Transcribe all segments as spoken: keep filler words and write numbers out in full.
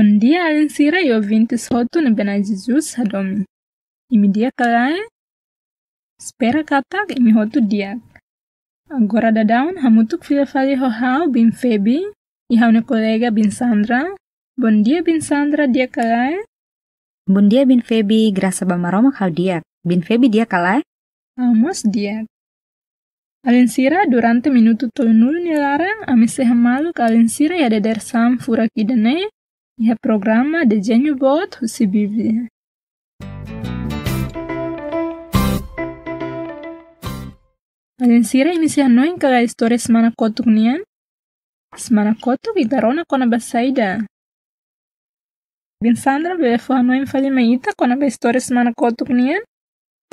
Bondia alin sira i ouvintes hotu ne'ebé Na'i Jesus hadomi. Imi di'ak ka lae? Espera katak imi hotu di'ak. Agora daudaun hamutuk fila fali ho ha'u Biin Febi, i ha'u-nia kolega Biin Sandra. Bondia Biin Sandra, di'ak ka lae? Bondia Biin Febi, grasa ba Maromak ha'u di'ak. Biin Febi di'ak ka lae? Ha'u mós di'ak. Alin sira, durante minutu tolunulu nia laran, ami sei hamaluk alin sira iha dadeer-saan furak ida-ne'e, iha programa Dezeñu Boot husi Bíblia. Alin sira, imi sei hanoin ka lae istória semana kotuk nian? Semana kotuk ita rona kona-ba saida? Biin Sandra, bele fó hanoin fali mai ita kona-ba istória semana kotuk nian?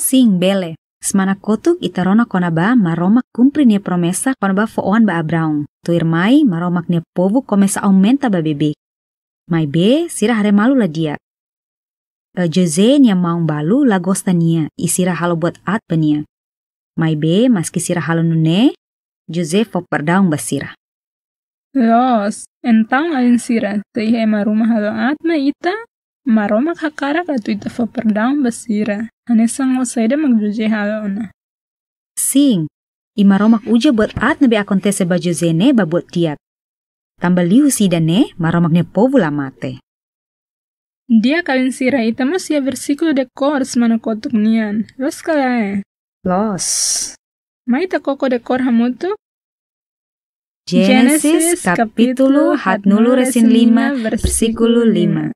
Sin, bele. Semana kotuk ita rona kona-ba Maromak kumpre nia promesa kona-ba fó-oan ba Abraão. Tuirmai, Maromak nia povu komesa aumenta ba beibeik. Maibé, sira haree malu la di'ak. Eh, José nia maun balu la gosta nia, i sira halo buat aat ba nia. Maibé, maski sira halo nune'e, José fó perdaun ba sira. Loos, entaun alin sira, se iha ema ruma halo aat mai ita, Maromak hakarak atu ita fó perdaun ba sira. Hanesan ho saida mak José halo ona? Sin, i Maromak uza buat aat ne'ebé akontese ba José ne'e ba buat di'ak. Tanba liuhusi ida-ne'e, Maromak nia povu la mate. Di'ak alin sira, ita mós iha versíkulu dekór semana kotuk nian. Loos ka lae? Loos. Mai ita koko dekór hamutuk. Génesis, kapítulu haatnulu resin lima, versíkulu lima.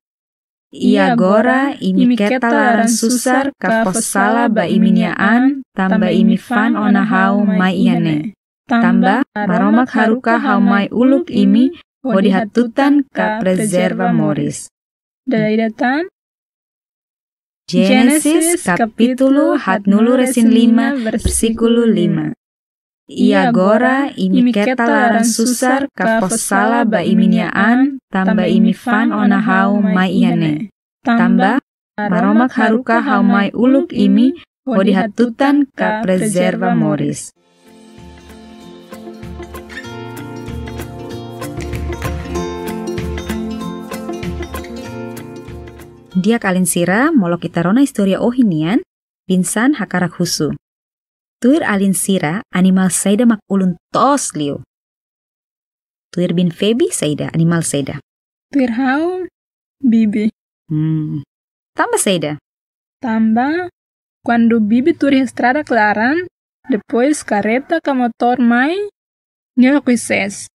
I agora, imi keta laran susar ka fó sala ba imi-nia an, tanba imi fa'an ona ha'u mai iha ne'e. Tanba, Maromak haruka ha'u mai uluk imi, hodi hatutan ka prezerva moris. Dala ida tan. Génesis, kapítulu haatnulu resin lima, versíkulu lima. I agora, imi keta laran susar ka fó sala ba imi-nia an, tanba imi fa'an ona ha'u mai iha ne'e. Tanba, Maromak haruka ha'u mai uluk imi, hodi hatutan ka prezerva moris. Di'ak alin sira, molok ita rona istória ohin nian, Biin San hakarak husu. Tuir alin sira, animál saida mak ulun toos liu? Tuir Biin Febi saida, animál saida? Tuir ha'u, bibi. Hmm. Tanba saida? Tanba, kuandu bibi tuur iha estrada klaran, depois kareta ka motór mai, nia lakohi sees.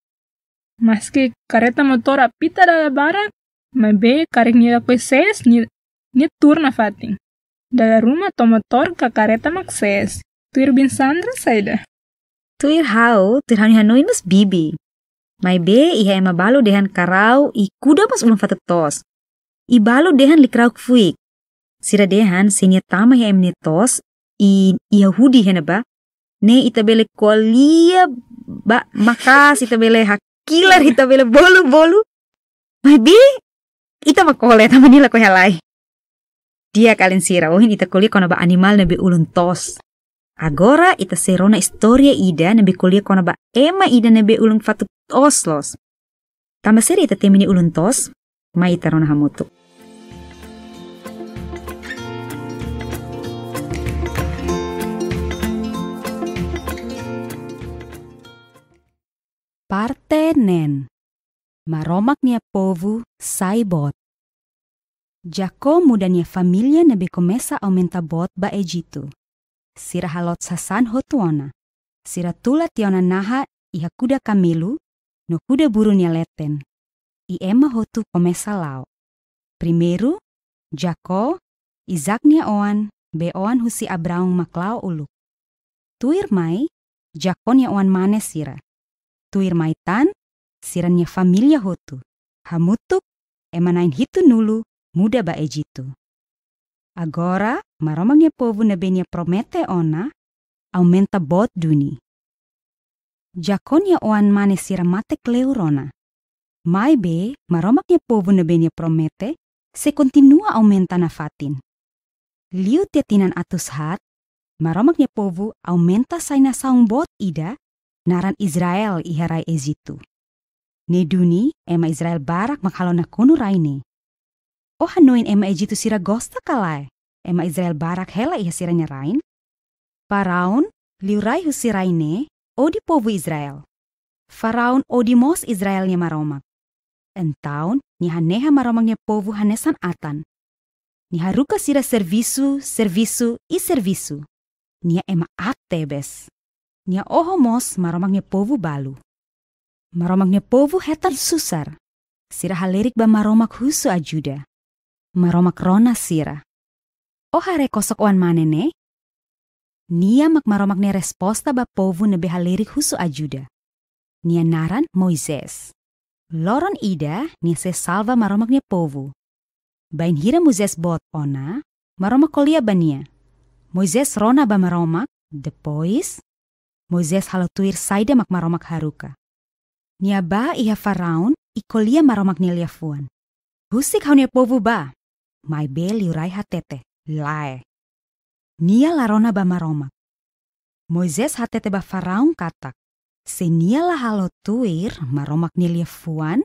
Maski kareta motór apita dala barak, maibé karik nia lakohi sees, nia, nia tuur nafatin. Dala ruma to'o motór ka kareta mak sees. Tuir Biin Sandra saida? Tuir ha'u, tuir ha'u-nia hanoin mós bibi. Maibé iha ema balu dehan karau i kuda mós ulun fatuk toos. I balu dehan likrauk fuik. Sira dehan se nia tama iha ema nia to'os, i iha hudi iha ne'ebá, ne'e ita bele ko'alia ba maka'as, ita bele hakilar, ita bele bolu-bolu. Maibé ita mak ko'alia, tanba nia lakohi halai. Di'ak alin sira, ohin ita ko'alia kona-ba animál ne'ebé ulun toos. Agora ita sei rona istória ida ne'ebé ko'alia kona-ba ema ida ne'ebé ulun fatuk toos loos. Tanba saida ita temi nia ulun toos? Mai ita rona hamutuk. Parte neen. Maromak nia povu sai boot. Jacó muda nia família ne'ebé komesa aumenta boot ba Ejitu. Sira haloot sasán hotu ona. Sira tula tiha ona naha iha kuda kamelu no kuda-burru nia leten. I ema hotu komesa la'o. Primeiru, Jacó, Isaac nia oan, be-oan husi Abraão mak la'o uluk. Tuirmai, Jacó nia oan-mane sira. Tuirmai tan, sira-nia família hotu. Hamutuk, ema na'in hitunulu muda ba Ejitu. Agora, Maromak nia povu ne'ebé nia promete ona, aumenta boot duni. Jacó nia oan-mane sira mate kleur ona. Maibé, Maromak nia povu ne'ebé nia promete, sei kontinua aumenta nafatin. Liu tiha tinan atus haat, Maromak nia povu aumenta sai nasaun boot ida, naran Israel iha rai Ejitu. Ne'e duni, ema Israel barak mak halo nakonu rai ne'e. Ó hanoin ema Ejitu sira gosta ka lae ema Israel barak hela iha sira-nia rain? Faraun, liurai husi rai ne'e, odi povu Israel. Faraun odi mós Israel nia Maromak. Entaun, nia hanehan Maromak nia povu hanesan atan. Nia haruka sira servisu, servisu, i servisu. Nia ema aat tebes. Nia oho mós Maromak nia povu balu. Maromak nia povu hetan susar. Sira halerik ba Maromak husu ajuda. Maromak rona sira. Ó haree kosok-oan mane ne'e? Nia mak Maromak nia resposta ba povu ne'ebé halerik husu ajuda. Nia naran Moisés. Loron ida, nia sei salva Maromak nia povu. Bainhira Moisés boot ona, Maromak ko'alia ba nia. Moisés rona ba Maromak, depois, Moisés halo tuir saida mak Maromak haruka. Nia bá iha Faraun i ko'alia Maromak nia liafuan. Husik ha'u-nia povu bá, maibé liurai hatete, lae. Nia la rona ba Maromak. Moisés hatete ba Faraun katak, se nia la halo tuir Maromak nia liafuan,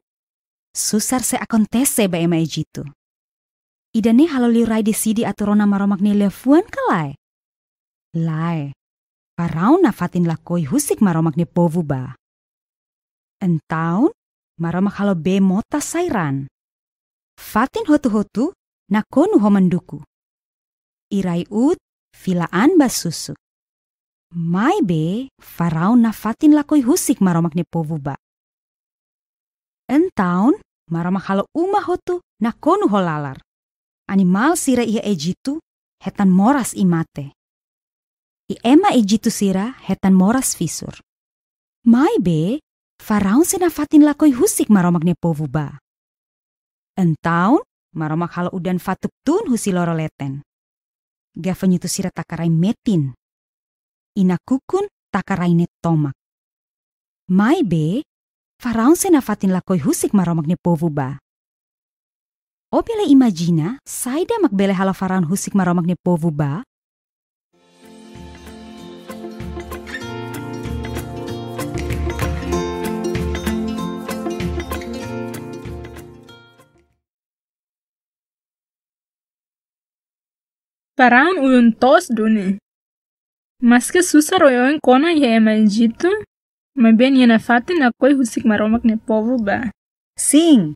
susar sei akontese ba ema Ejitu. Ida-ne'e halo liurai deside atu rona Maromak nia liafuan ka lae? Lae, Faraun nafatin lakohi husik Maromak nia povu bá. Entaun, Maromak halo bee mota sai raan. Fatin hotu-hotu nakonu ho manduku. I rai-uut fila an ba susuk. Maibé, Faraun nafatin lakohi husik Maromak nia povu bá. Entaun, Maromak halo uma hotu nakonu ho lalar. Animál sira iha Ejitu hetan moras i mate. I ema Ejitu sira hetan moras fisur. Maibé, Faraun sei nafatin lakohi husik Maromak nia povu bá. Entaun, Maromak halo udan fatuk tun husi loro leten. Gafañotu sira taka rai metin. I nakukun taka rai ne'e tomak. Maibé, Faraun sei nafatin lakohi husik Maromak nia povu bá. Ó bele imajina, saida mak bele halo Faraun husik Maromak nia povu bá? Faraun ulun-toos duni. Maske susar oioin kona iha ema Ejitu, maibé nia nafatin lakohi husik Maromak nia povu bá. Sin,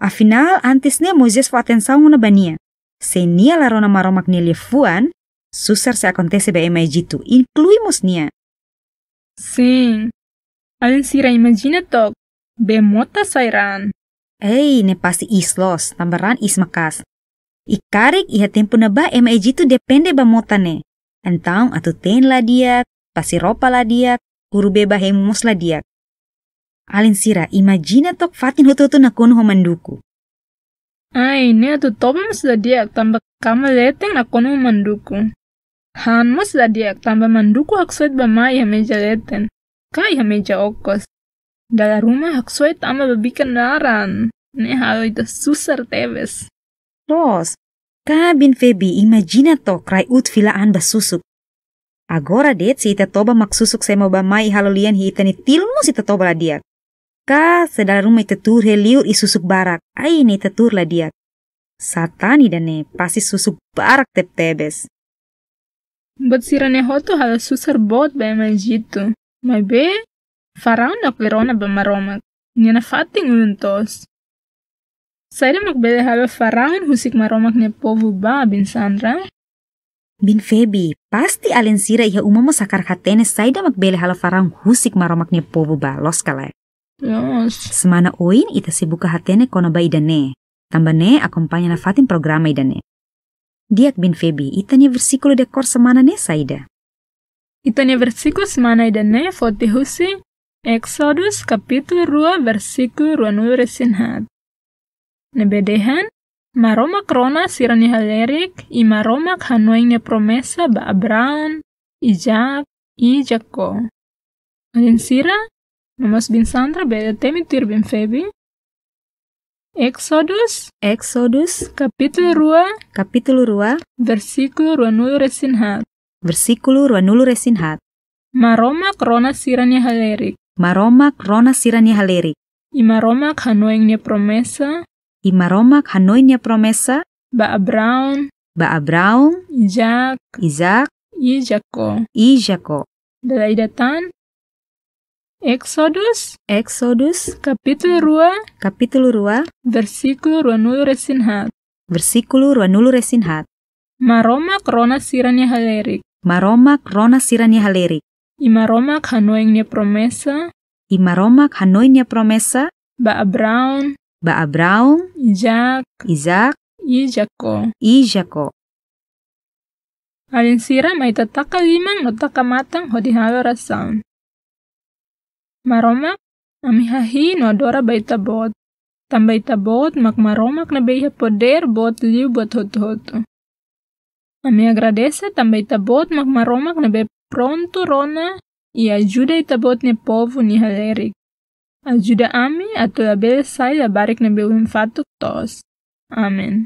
afinál, antes ne'e Moisés fó atensaun ona ba nia. Se nia la rona Maromak nia liafuan, susar sei akontese ba ema Ejitu, inklui mós nia. Sin. Alin sira, imajina took, bee mota sai raan. Ei, ne'e pasti iis loos, tanba raan iis maka'as. I karik iha tempu ne'ebá ema Ejitu depende ba mota ne'e. Entaun atu teen la di'ak, fase roupa la di'ak, kuru bee ba hemu mós la di'ak. Alin sira, imajina took fatin hotu-hotu nakonu ho manduku. Ai, ne'e atu toba mós la di'ak, tanba kama leten nakonu ho manduku. Han mós la di'ak, tanba manduku haksoit ba mai iha meja leten, ka iha meja okos. Dala ruma haksoit tama ba bikan laran. Ne'e halo ita susar tebes. Loos, ka Biin Febi, imajina took rai-uut fila an ba susuk. Agora de'it se ita toba mak susuk semo ba mai halo lian iha ita-nia tilun mós ita toba la di'ak. Ka se dala ruma ita tuur iha liur i susuk barak, ai ne'e ita tuur la di'ak. Satán ida-ne'e, pasti susuk barak tebetebes. Buat sira-ne'e hotu halo susar boot ba ema Ejitu. Maibé, Faraun la rona ba Maromak. Nia nafatin ulun-toos. Saida mak bele halo Faraun husik Maromak nia povu ba, Biin Sandra? Biin Febi, pasti alin sira iha uma mós hakarak hatene saida mak bele halo Faraun husik Maromak nia povu ba, loos ka lae? Loos. Semana oin ita sei buka hatene kona-ba ida-ne'e. Tanba ne'e akompaña nafatin programa ida-ne'e. Di'ak Biin Febi, ita-nia versíkulu dekór semana ne'e saida? Ita-nia versíkulu semana ida-ne'e foti husi Éxodus kapítulu rua versíkulu ruanulu-resin-haat. Ne'ebé dehan, Maromak rona sira-nia halerik, i Maromak hanoin nia promesa ba Abraão, Isaac, i Jacob. Alin sira, no mós Biin Sandra bele temi tuir Biin Febi. Éxodus, Éxodus, kapítulu rua, kapítulu rua, versíkulu ruanulu-resin-haat. Versíkulu ruanulu-resin-haat. Maromak rona sira-nia halerik. Maromak rona sira-nia halerik. I Maromak hanoin nia promesa I Maromak hanoin nia promesa ba Abraão, ba Abraão, Isaac, Isaac, i Jacó, i Jacó. Dala ida tan, Éxodus, Éxodus, kapítulu rua, kapítulu rua, versíkulu ruanulu resin haat. Versíkulu ruanulu resin haat. Maromak rona sira-nia halerik. Maromak rona sira-nia halerik. I Maromak hanoin nia promesa. I Maromak hanoin nia promesa ba Abraão, ba Abraão, Isaac, Isaac, i Jacó, i Jacó. Alin sira, mai ita taka liman no taka matan hodi halo orasaun. Maromak, ami hahi'i no adora ba Ita-Boot. Tanba Ita-Boot mak Maromak ne'ebé iha podér boot liu buat hotu-hotu. Ami agradese tanba Ita-Boot mak Maromak ne'ebé prontu rona i ajuda Ita-Boot nia povu nia halerik. Ajuda ami atu labele sai labarik ne'ebé ulun-fatuk toos. Amen.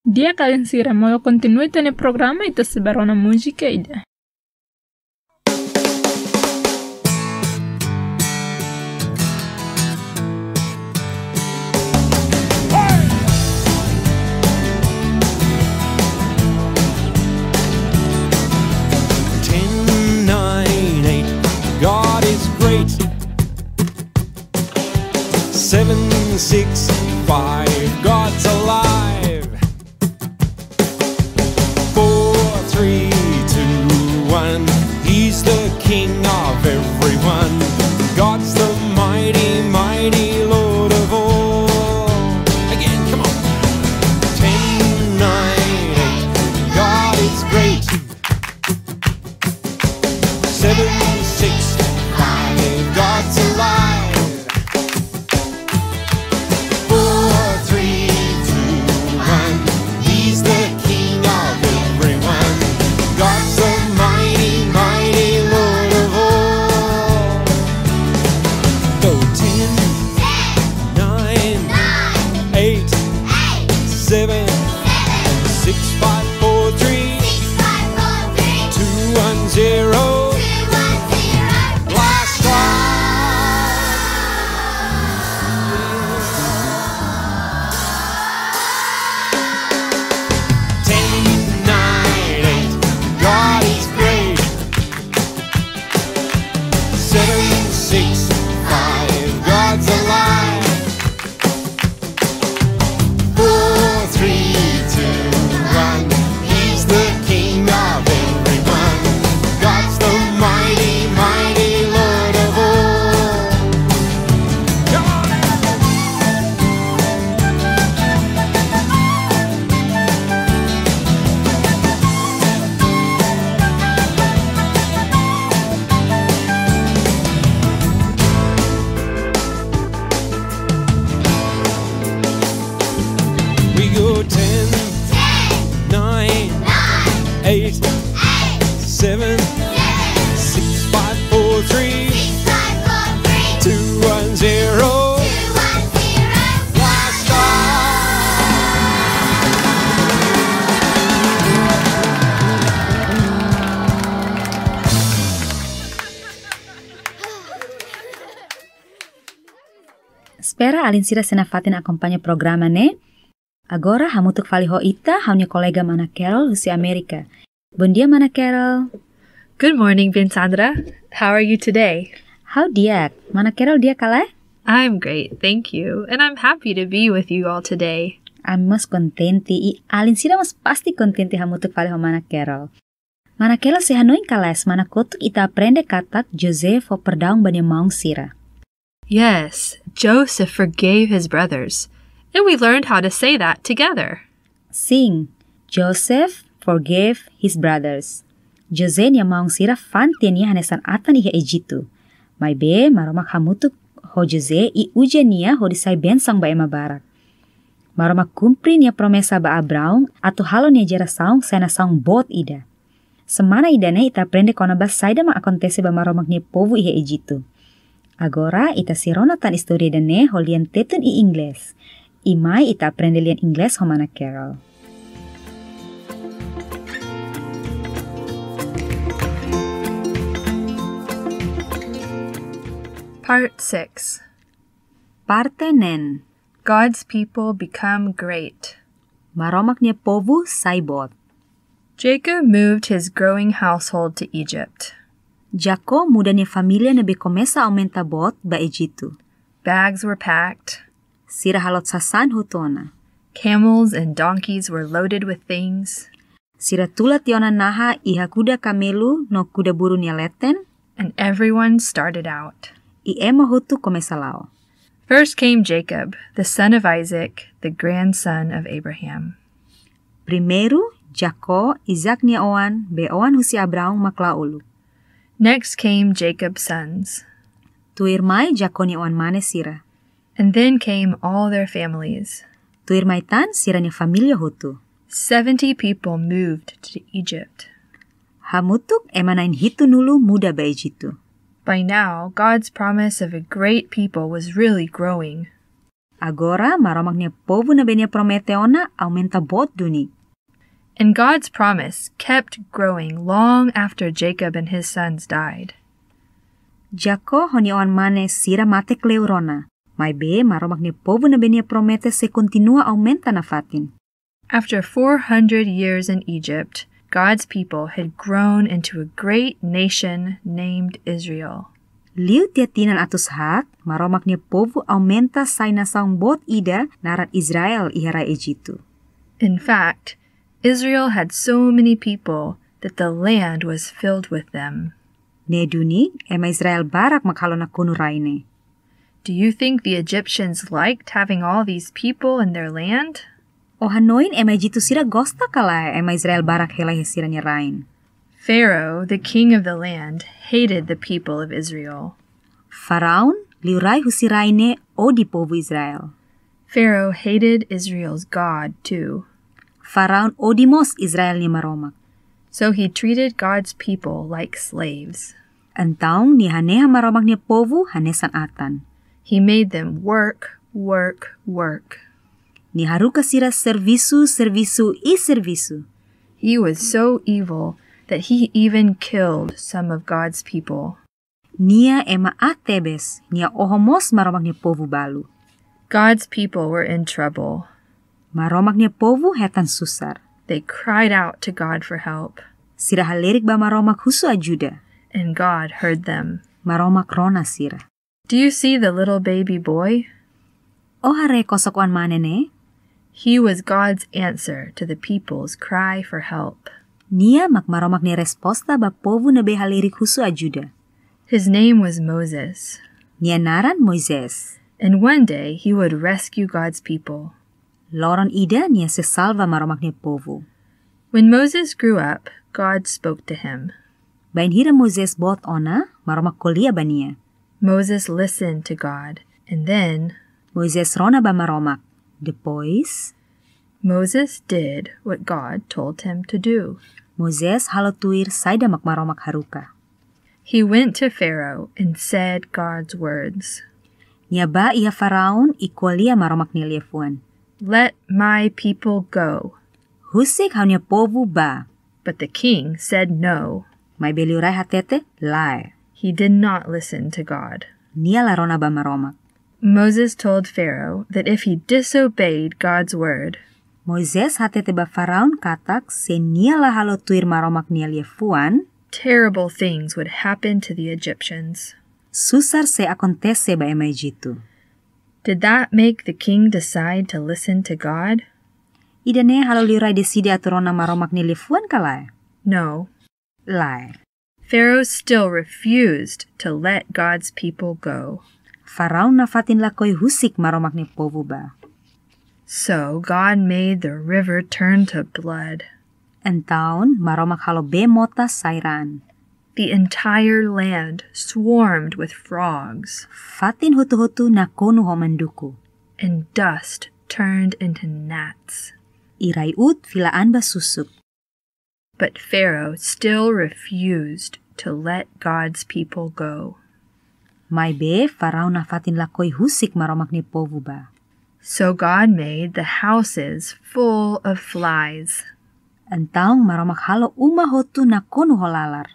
Di'ak alin sira, molok kontinua ita-nia programa, ita sei bá rona múzika ida. Ten, nine, eight, God is great. Seven, six, five, God's alive. Four, three, two, one, He's the King of everyone. God's the mighty, mighty Lord of all. Again, come on. Ten, nine, eight, God is great. Seven, six, five, God's alive. Four, three, two, one, He's the King of everyone. God's the mighty, mighty Lord of all. Go ten, nine, eight, seven, six, five, four, three, two, one, zero. Blast off! Ten, nine, eight, God is great. Seven, six, five, God's alive. Four, three, two, one, He's the King of everyone. God's the mighty, mighty Lord of all. Come on, everybody. We go ten, nine, eight, seven, six, five, four, three, two, one, zero. Blast off! Espera alin sira sei nafatin akompaña programa ne'e. Agora hamutuk fali ho ita, ha'u-nia kolega mana Carol husi Amérika. Bondia, mana Carol. Good morning, Biin Sandra. How are you today? Ha'u di'ak. Mana Carol di'ak ka lae? I'm great, thank you. And I'm happy to be with you all today. Ami mós kontente, i alin sira mós pasti kontente hamutuk fali ho mana Carol. Mana Carol sei hanoin ka lae, semana kotuk ita aprende katak José fó perdaun ba nia maun sira. Yes, Joseph forgave his brothers. And we learned how to say that together. Sin, Joseph forgave his brothers. José nia maun sira fa'an tiha nia hanesan atan iha Ejitu. Maibé, Maromak hamutuk ho José i uza nia hodi sai bensaun ba ema barak. Maromak kumpre nia promesa ba Abraão atu halo nia jerasaun sai nasaun boot ida. Semana ida-ne'e ita aprende kona-ba saida mak akontese ba Maromak nia povu iha Ejitu. Agora, ita sei rona tan istória ida-ne'e ho lian Tetun i Inglés. I mai ita aprende lian Inglés ho mana Carol. Part six. Parte neen. God's people become great. Maromak nia povu sai boot. Jacob moved his growing household to Egypt. Jacob muda nia família ne'ebé komesa aumenta boot ba Ejitu. Bags were packed. Sira halo sasán hotu ona. Camels and donkeys were loaded with things. Sira tula tiha ona naha iha kuda kamelu no kuda-burru nia leten. And everyone started out. I ema hotu komesa la'o. First came Jacob, the son of Isaac, the grandson of Abraham. Primeiru, Jacob, Isaac nia oan, be oan husi Abraão mak la'o uluk. Next came Jacob's sons. Tuirmai Jacob nia oan-mane sira. And then came all their families. Tuirmai tan sira-nia família hotu. Seventy people moved to Egypt. Hamutuk ema na'in-hitunulu muda ba Ejitu. By now, God's promise of a great people was really growing. Agora, Maromak nia povu ne'ebé nia promete ona aumenta boot duni. And God's promise kept growing long after Jacob and his sons died. Jacob ho nia oan-mane sira mate kleur ona. Maibé, Maromak nia povu ne'ebé nia promete sei kontinua aumenta nafatin. After four hundred years in Egypt, God's people had grown into a great nation named Israel. Liu tiha tinan atus haat, Maromak nia povu aumenta sai nasaun boot ida naran Israel iha rai Ejitu. In fact, Israel had so many people that the land was filled with them. Ne'e duni, ema Israel barak mak halo nakonu rai ne'e. Do you think the Egyptians liked having all these people in their land? Ó hanoin ema Ejitu sira gosta ka lae ema Israel barak hela iha sira-nia rain? Pharaoh, the king of the land, hated the people of Israel. Faraun, liurai husi rai ne'e, odi povu Israel. Pharaoh hated Israel's God too. Faraun odi mós Israel nia Maromak. So he treated God's people like slaves. Entaun, nia hanehan Maromak nia povu hanesan atan. He made them work, work, work. Nia haruka sira servisu, servisu, i servisu. He was so evil that he even killed some of God's people. Nia ema aat tebes, nia oho mós Maromak nia povu balu. God's people were in trouble. Maromak nia povu hetan susar. They cried out to God for help. Sira halerik ba Maromak husu ajuda. And God heard them. Maromak rona sira. Do you see the little baby boy? Ó haree kosok oan-mane ne'e? He was God's answer to the people's cry for help. Nia mak Maromak nia resposta ba povu ne'ebé halerik husu ajuda. His name was Moses. Nia naran Moisés. And one day he would rescue God's people. Loron ida nia sei salva Maromak nia povu. When Moses grew up, God spoke to him. Bainhira Moisés boot ona, Maromak ko'alia ba nia. Moses listened to God, and then Moisés rona ba Maromak. Depois, Moses did what God told him to do. Moisés halo tuir saida mak Maromak haruka. He went to Pharaoh and said God's words. Nia bá iha Faraun i ko'alia Maromak nia liafuan. Let my people go. Husik ha'u-nia povu bá. But the king said no. Maibé liurai hatete lae. He did not listen to God. Nia la rona ba Maromak. Moses told Pharaoh that if he disobeyed God's word, Moisés hatete ba Faraun katak se nia la halo tuir Maromak nia liafuan, terrible things would happen to the Egyptians. Susar sei akontese ba ema Ejitu. Did that make the king decide to listen to God? Ida-ne'e halo liurai deside atu rona Maromak nia liafuan ka lae? No. Lae. Pharaoh still refused to let God's people go. Faraun nafatin lakohi husik Maromak nia povu bá. So God made the river turn to blood. Entaun, Maromak halo bee mota sai raan. The entire land swarmed with frogs. Fatin hotu-hotu nakonu ho manduku. And dust turned into gnats. I rai-uut fila an ba susuk. But Pharaoh still refused to let God's people go. Maibé, Faraun nafatin lakohi husik Maromak nia povu bá. So God made the houses full of flies. Entaun Maromak halo uma hotu nakonu ho lalar.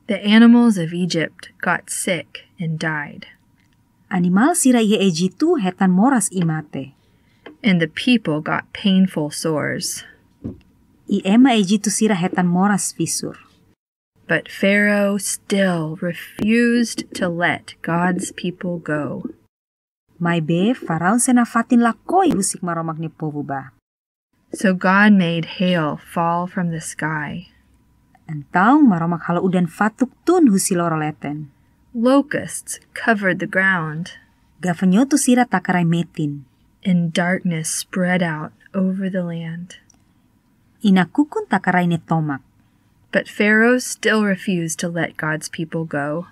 The animals of Egypt got sick and died. Animál sira iha Ejitu hetan moras i mate. And the people got painful sores. I ema Ejitu sira hetan moras fisur. But Pharaoh still refused to let God's people go. Maibé Faraun sei nafatin lakohi husik Maromak nia povu bá. So God made hail fall from the sky. Entaun Maromak halo udan fatuk tun husi loro leten. Locusts covered the ground. Gafanhotu sira taka rai metin. And darkness spread out over the land. I nakukun taka rai nia tomak. But Pharaoh still refused to let God's people go.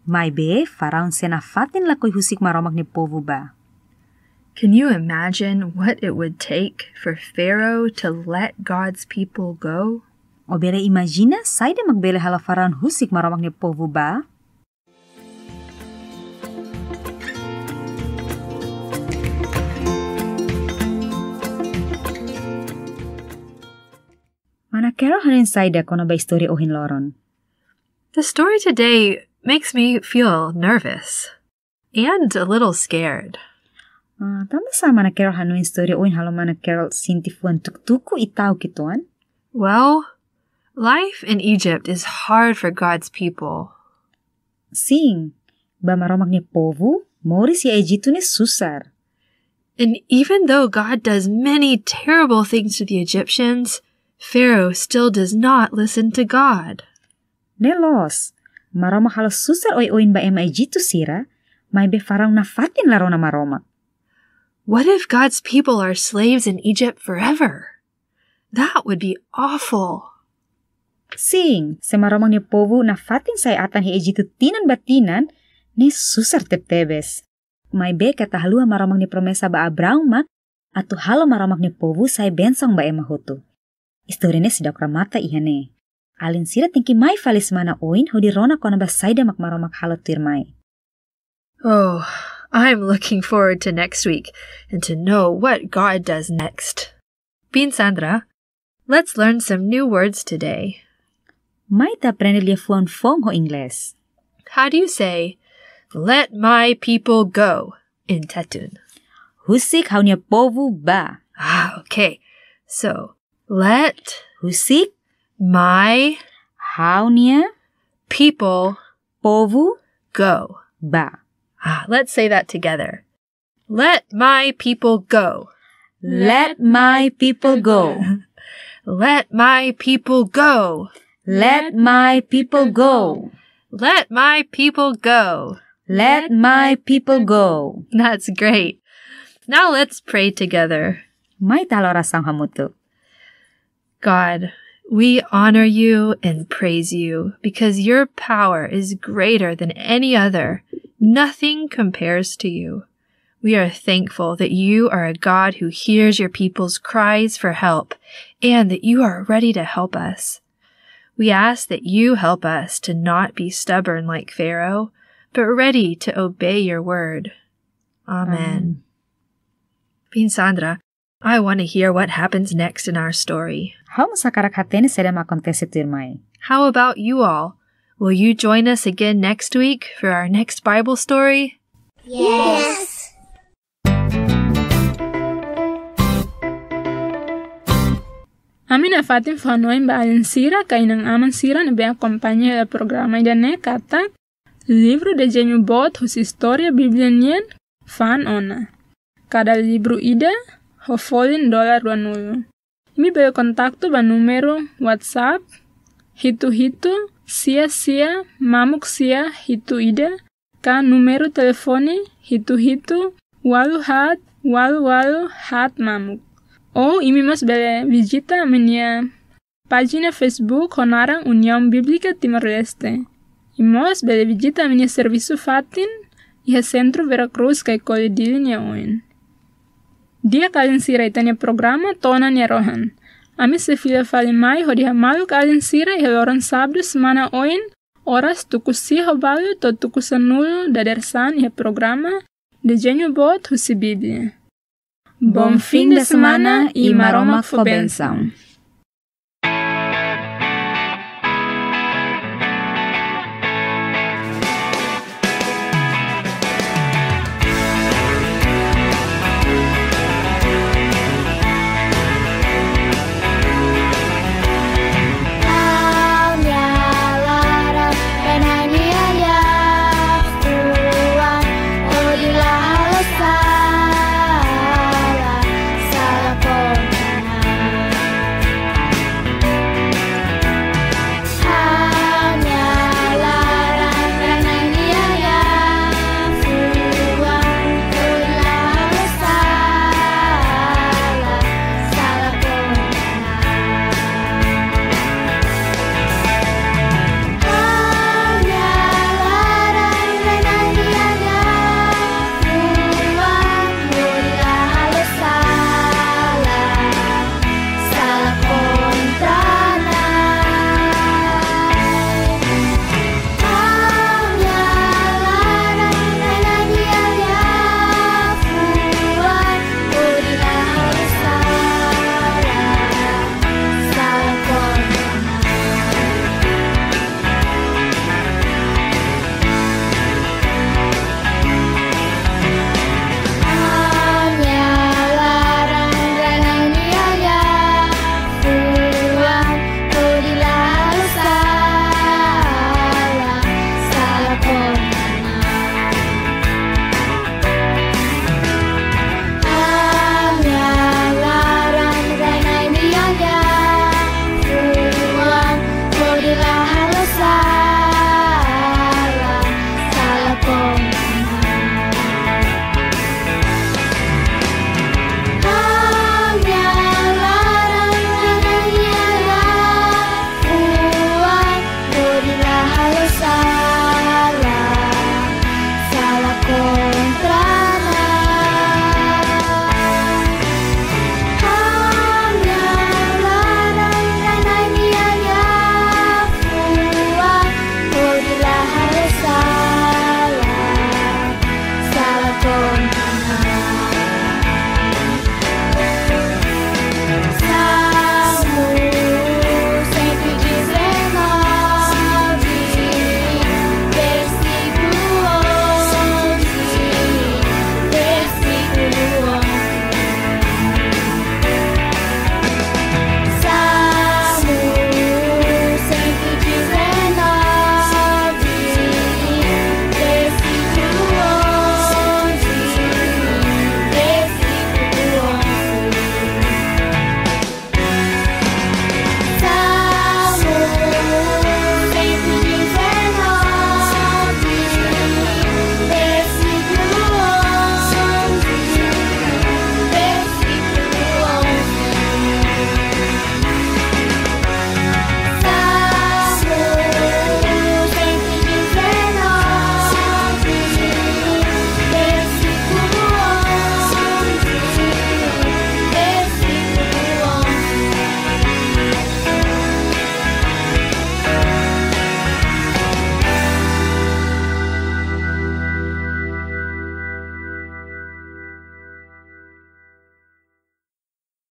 Maibé Faraun sei nafatin lakohi husik Maromak nia povu bá. Can you imagine what it would take for Pharaoh to let God's people go? Ó bele imajina saida mak bele halo Faraun husik Maromak nia povu bá? Mana Carol hanoin saida kona-ba istória ohin loron? The story today makes me feel nervous and a little scared. Ah, tanba sá Mana Carol hanoin istória ohin halo Mana Carol sente fuan tuku-tuku i ta'uk uitoan? Well, life in Egypt is hard for God's people. Sin, ba Maromak nia povu, moris iha Ejitu ne'e susar. And even though God does many terrible things to the Egyptians, Pharaoh still does not listen to God. Ne'e loos, Maromak halo susar oioin ba ema Ejitu sira, maibé Faraun nafatin la rona Maromak. What if God's people are slaves in Egypt forever? That would be awful. Sin, se Maromak nia povu nafatin sai atan iha Ejitu tinan ba tinan, ne'e susar tebetebes. Maibé keta haluha Maromak nia promesa ba Abraão mak atu halo Maromak nia povu sai bensaun ba ema hotu. Istória ne'e seidauk remata iha ne'e. Alin sira tenke mai fali semana oin hodi rona kona-ba saida mak Maromak halo tuirmai. Oh, I'm looking forward to next week and to know what God does next. Biin Sandra, let's learn some new words today. Mai ita aprende liafuan foun ho Inglés. How do you say, "Let my people go" in Tetun? Husik ha'u-nia povu bá. Ah, okay. So, let, husik, my, ha'u-nia, people, povu, go, bá. Ah, let's say that together. Let my people go. Let my people go. Let my people go. Let my people go. Let my people go. Let my people go. That's great. Now let's pray together. Mai ita halo orasaun hamutuk. God, we honor you and praise you because your power is greater than any other. Nothing compares to you. We are thankful that you are a God who hears your people's cries for help and that you are ready to help us. We ask that you help us to not be stubborn like Pharaoh, but ready to obey your word. Amen. Amen. Biin Sandra, I want to hear what happens next in our story. Ha'u mós hakarak hatene saida mak akontese tuirmai. How about you all? Will you join us again next week for our next Bible story? Yes. Ami nafatin fó-hanoin ba alin sira ka inan-aman sira ne'ebé akompaña hela programa ida-ne'e katak livru Dezeñu Boot husi Istória Bíblia nian fa'an ona. Kada livru ida ho folin dolar ruanulu. Imi bele kontaktu ba númeru WhatsApp hitu hitu sia sia mamuk sia hitu ida, ka númeru telefone hitu hitu ualu haat ualu ualu haat mamuk. Ou imi mós bele vizita ami-nia pájina Facebook ho naran União Bíblica Timor-Leste. I mós bele vizita ami-nia servisu fatin iha Sentru Vera Cruz Caicoli Dili nia oin. Di'ak alin sira, ita-nia programa to'o ona nia rohan. Ami sei fila fali mai hodi hamaluk alin sira iha loron sábadu semana oin, oras tuku sia ho balu to'o tuku sanulu dadeer-saan iha programa Dezeñu Boot husi Bíblia. Bom fim de semana i Maromak fó bensaun.